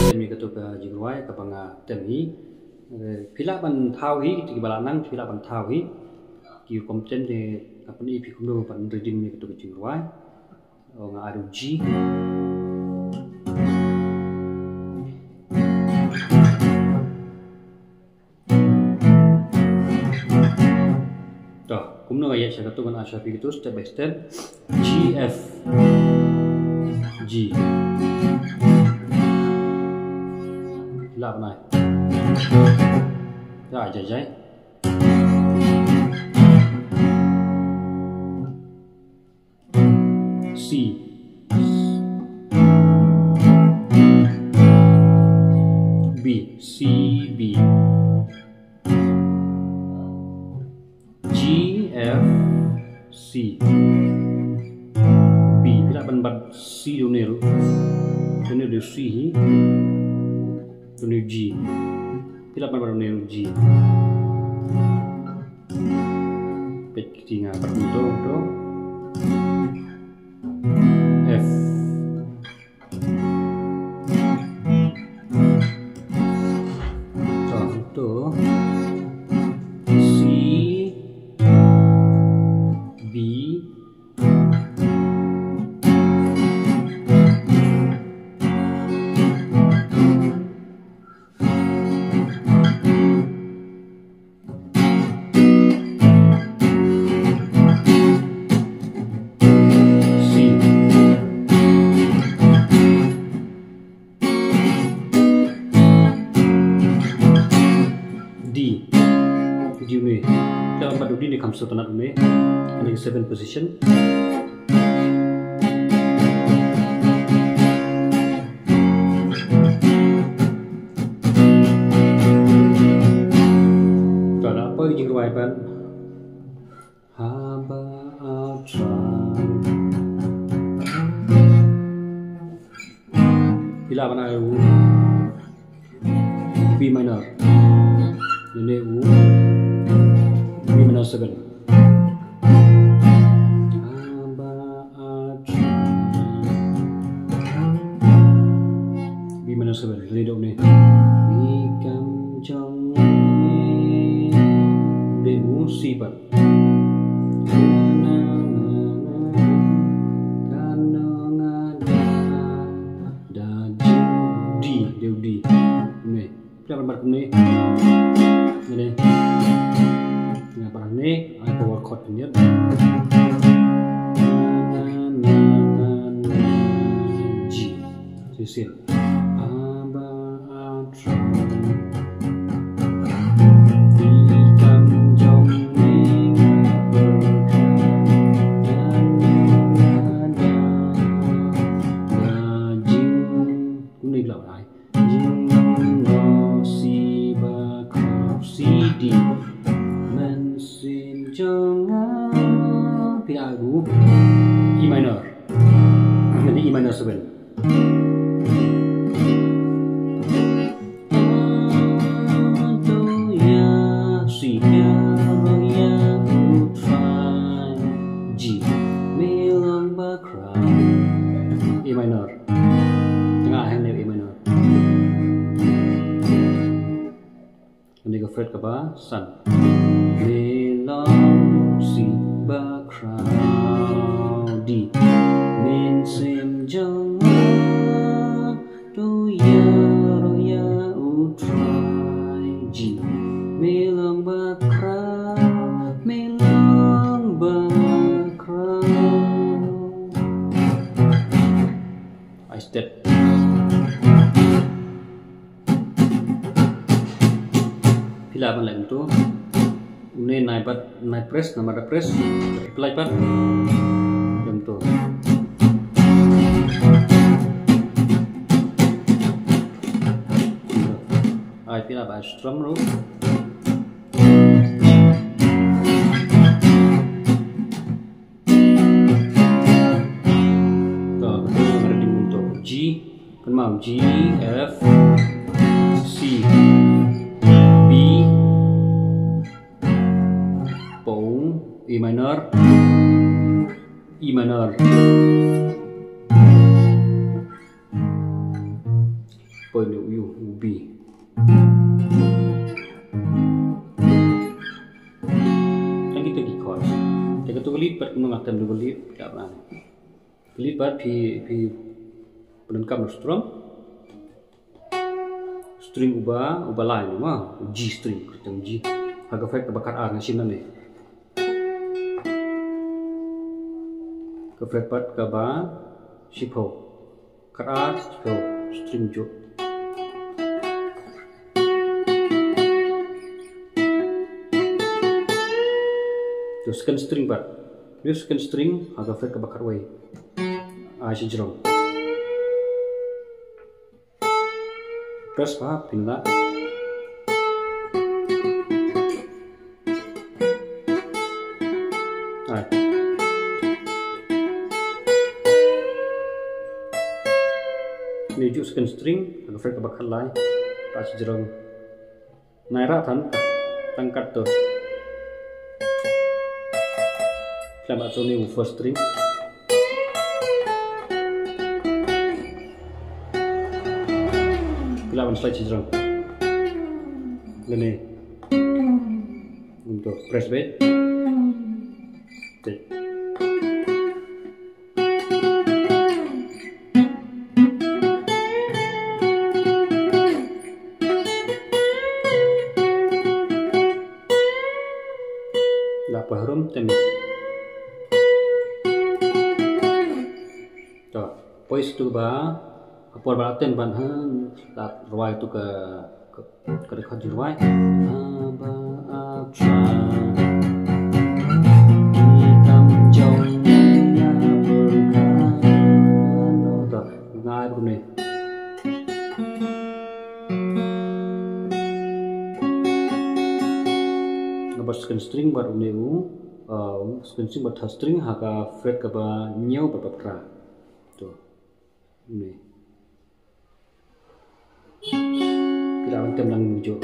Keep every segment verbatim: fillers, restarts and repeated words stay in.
Tem ïa kato ka jingrwai kaba nga tem hi. Eh, phi lah ban thaw hi, kito kiba la nang, phi lah ban thaw hi. Ki rukom tem te nga pyni ïa phi kumno ban riddim ïa kato ka jingrwai. O, nga ai ruh G. To, kumno nga ïa sha kato, ngan ai sha phi kato step by step. G, F, G. Lah ban ai. Lah jai jai. C, B, C, B, G, F, C, B. Phi lah ban bat C da une ruh. Da une ruh C hi. Da une G. Phi lah ban bat da une ruh G. Peit kti nga pat kumto, kumto. F. To, kumto. C, B. C, D. D une. Phi lah ban bat da une, kham sngewtynnat une. Kane ka seven position. To, da poi jingrwai ban. Haba a trai. Phi lah ban ai u B minor. Une u B minor seven. Haba a trai. B minor seven. Une da une. Ni kam jong. Une u C pat. Da D, da D. Une. Phi lah ban bat kumne. Une. Nga bat kumne, ai power chord pynïaid. G. Shisien. Aba a trai. Ikam jong me nga pyrkhat. Dan nga da. Da jing. Kumne phi lah ban ai. Jingmut C ba khraw, C D. Mynsiem jong nga. Phi ai u E minor. Kane E minor seven. To ïa, C, ïa, ro, ïa, u, trai. G. Me long ba khraw. E minor. Tang hangne A minor. Kane ka fret kaba san. Me long C ba khraw D. Mynsiem jong nga to ïa ro ïa u trai G. Me long ba khraw, me long ba khraw. Ai stet. Phi lah ban leh kumto. Une nai bat, nai press, nai bat press. Phi lah pat. Kumto. Phi lah ban strum ruh. To, kynmaw ngan ring kumto. G, kynmaw, G, F, C, B, pung, E minor, E minor. Poi ne u, u B. Tang kito ki chord. Te kato ka lead pat kumno nga tem da ka lead pat. Ka lead pat phi, phi pyndonkam da strum. String uba, uba lai mo, u G string, kyrteng G. Ha ka fret kaba khatar nga shim nangne. Ka fret pat kaba shiphew. Khatar, shiphew, string juh. To second string pat. Use second string, ha ka fret kaba khatwei. Ai shajrong. Press ba phin lah. Ai. Ni juh second string, ha ka fret kaba khatlai. Press shajrong. Nai rah than, tang katto. Khlem, ato ni u first string. Khlem, ban slide shajrong. Lane. Kumto, press beit. Te. Da poi harum tem. To, poi sha tu ba, ha por ba tem ban ha, da rwai tu ka, ka, ka record jingïarap. Haba atra, ki kam jong nga pyrkhat. To, ngai kumne. Naba second string bad une u, uh, second string bad third string ha ka fret kaba hynñiew bad ba phra. To. Une. Phi lah ban tem lang mynjur.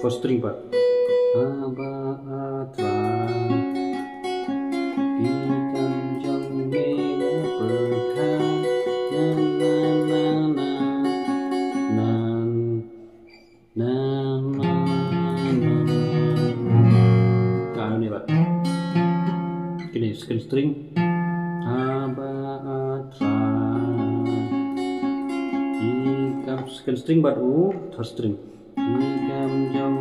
First string pat. Haba atra, ki kam jong me nga pyrkhat. Na, na, na, na, na. Na, na, na, na. Ka ne pat. Kine second string. Haba atra. Ki kam, second string bad u third string. Ki kam jong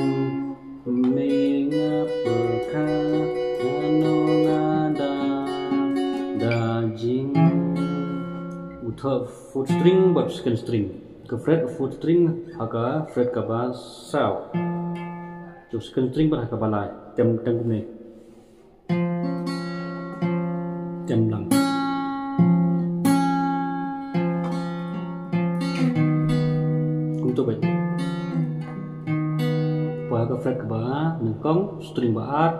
me nga pyrkhat, ano nga da, da jing. U third, fourth string bad second string. Ka fret fourth string ha ka fret kaba saw. To second string bad ha kaba lai. Tem, tem kumne. Tem lang. Kumto beit. Poi ha ka fret kaba nyngkong, string ba ar.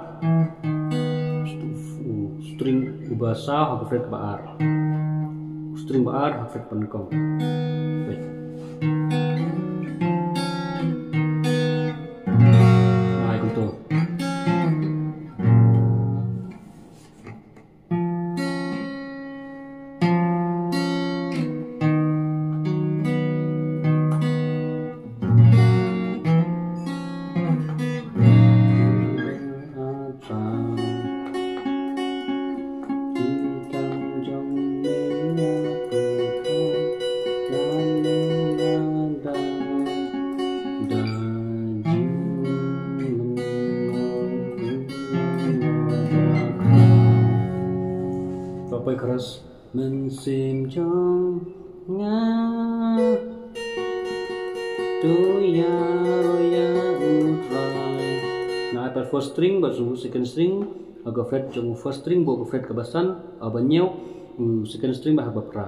String uba saw ha ka fret kaba ar. String ba ar ha ka fret ba nyngkong. Beit. Ai kumto. Poi chorus. Mynsiem jong nga, to ïaroh ïa U Trai. Nga ai pat first string bad u second string. Ha ka fret jong u first string bad ka fret kaba san, ha ba hynñiew, u second string bad ha ba phra.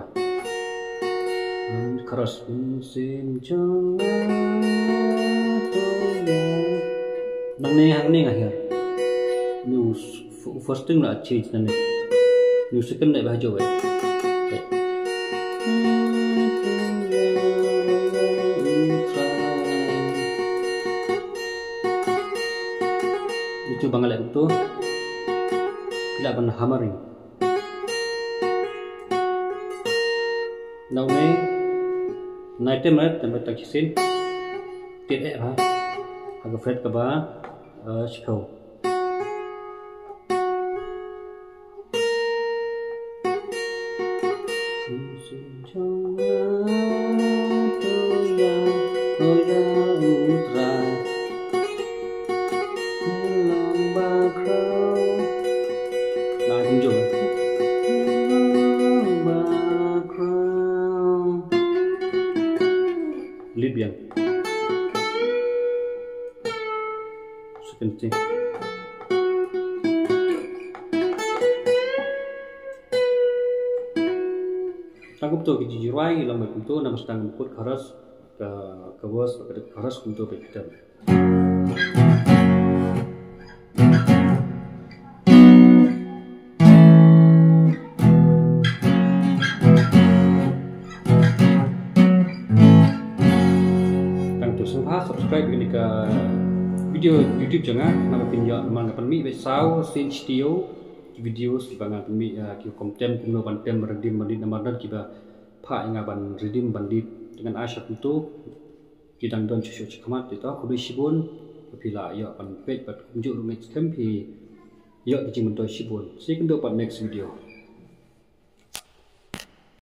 Chorus. Mynsiem jong nga to ïa. Nangne hangne nga hiar. Une u s-, f-, first string la change nangne. Une u second la ba ha jong. Itu ba nga leh kumto. Phi lah ban hammering. Nau ne, nai tem ret, tem ret tang shisien. Tied eh ha. Ha ka fret kaba, eh, shiphew. Lead biang. Second string. Tang kumto ki jingrwai ngi long beit kumto, namar sdang kut chorus, ka, ka verse, ka chorus kumto beit ki tem. Tang to sngewbha subscribe ïa kane ka video YouTube jong nga, namar phin ïoh, namar nga pynmih beit saw sien shi taïew ki videos kiba nga pynmih, eh, ki content kumno ban tem riddim ban lead namar don kiba phah ïa nga ban riddim ban lead, te ngan ai sha kumto. Ki dang don shuh shuh shakhmat, te to khublei shibun. Phi la ïoh ban peit bad kumjuh ruh ngeit skhem phi ïoh ki jingmyntoi shibun. Sa ïakynduh pat next video.